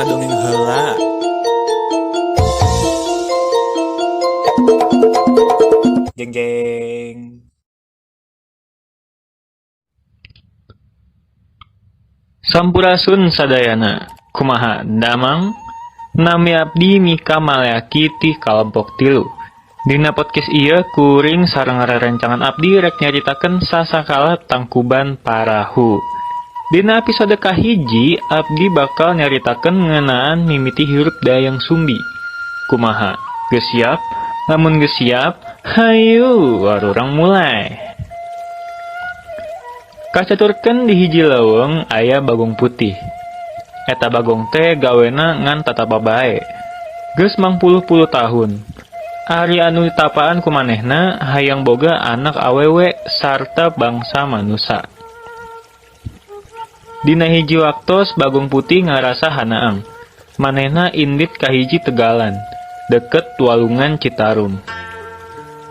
Kadongeng heula. Jeng jeng. Sampurasun sadayana. Kumaha damang? Nami abdi Mika Maleaki ti kalompok 3. Dina podcast ieu kuring sareng rerencangan abdi rek nyaritakeun sasakala tangkuban parahu. Dina episode kahiji abdi bakal nyaritakeun ngeunaan mimiti hirup Dayang Sumbi. Kumaha? Geus siap? Lamun geus siap, hayu arurang mulai. Kacaturkeun di hiji leuweung aya bagong putih. Eta bagong teh gawena ngan tatapa bae. Geus mangpuluh-puluh tahun. Ari anu ditapaan ku manehna hayang boga anak awewe sarta bangsa manusa. Dina hiji waktos bagong putih ngarasa hanaang. Manehna indit ka hiji tegalan, deket walungan Citarum.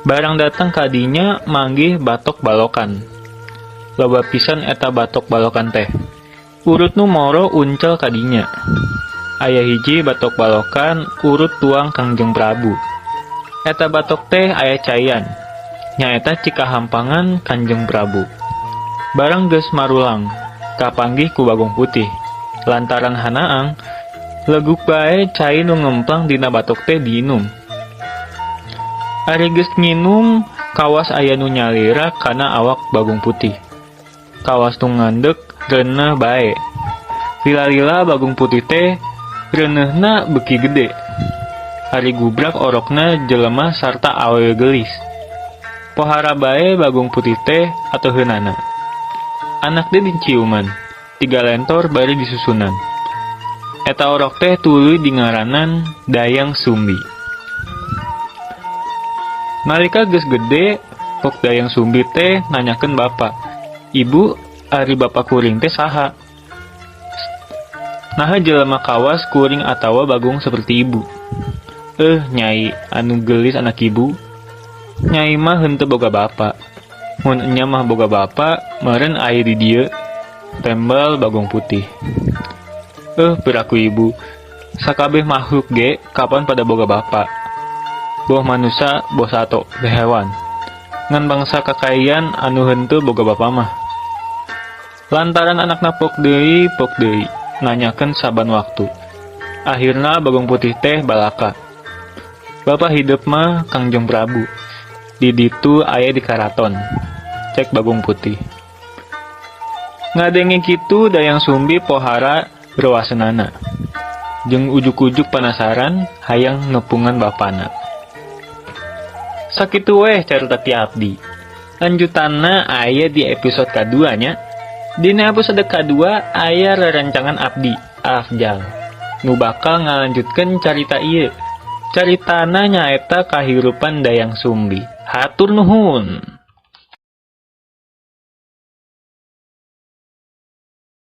Barang datang ka dinya manggih batok balokan. Loba pisan eta batok balokan teh. Urut nu moro uncel ka dinya. Aya hiji batok balokan urut tuang Kangjeng Prabu. Eta batok teh aya caian. Nyaeta cikahampangan Kanjeng Prabu. Barang geus marulang, kapanggih ku Bagong Putih. Lantaran hanaang, leguk bae cai nu ngemplang dina batok teh diinum. Ari geus nginum, kawas aya nu nyalira kana awak Bagong Putih. Kawas nu ngandek reuneuh bae. Lila-lila Bagong Putih teh reuneuhna beuki gede. Ari gubrak orokna jelema sarta awewe geulis. Pohara bae Bagong Putih teh atoheunana. Anak teh diciuman, 3 lentor bari disusunan. Eta orok teh tuluy dingaranan Dayang Sumbi. Nalika geus gede, pok Dayang Sumbi teh nanyakeun bapa, Ibu, ari bapa kuring teh saha? Naha jelema kawas kuring atawa bagong seperti ibu. Nyai, anu geulis anak ibu. Nyai mah henteu boga bapa. Mun enya mah boga bapa, meureun aya di dieu. Tembal Bagong Putih. Piraku ibu. Sakabeh makhluk ge kapan pada boga bapa. Boh manusa, boh sato, teh hewan. Ngan bangsa kakaian anu henteu boga bapa mah. Lantaran anakna pok deui, pok deui, nanyakeun saban waktu. Akhirna Bagong Putih teh balaka. Bapa hidup mah Kangjeng Prabu. Di ditu aya di karaton. Cek Bagong Putih. Ngadenge kitu Dayang Sumbi pohara rewasenana. Jeung ujuk-ujuk penasaran hayang nepungan bapana. Sakitu weh carita ti abdi. Lanjutanna aya di episode kadua nya. Dina episode kadua aya rerencangan abdi Afjal nu bakal ngalanjutkeun carita ieu. Caritana nyaeta kahirupan Dayang Sumbi. Hatur nuhun.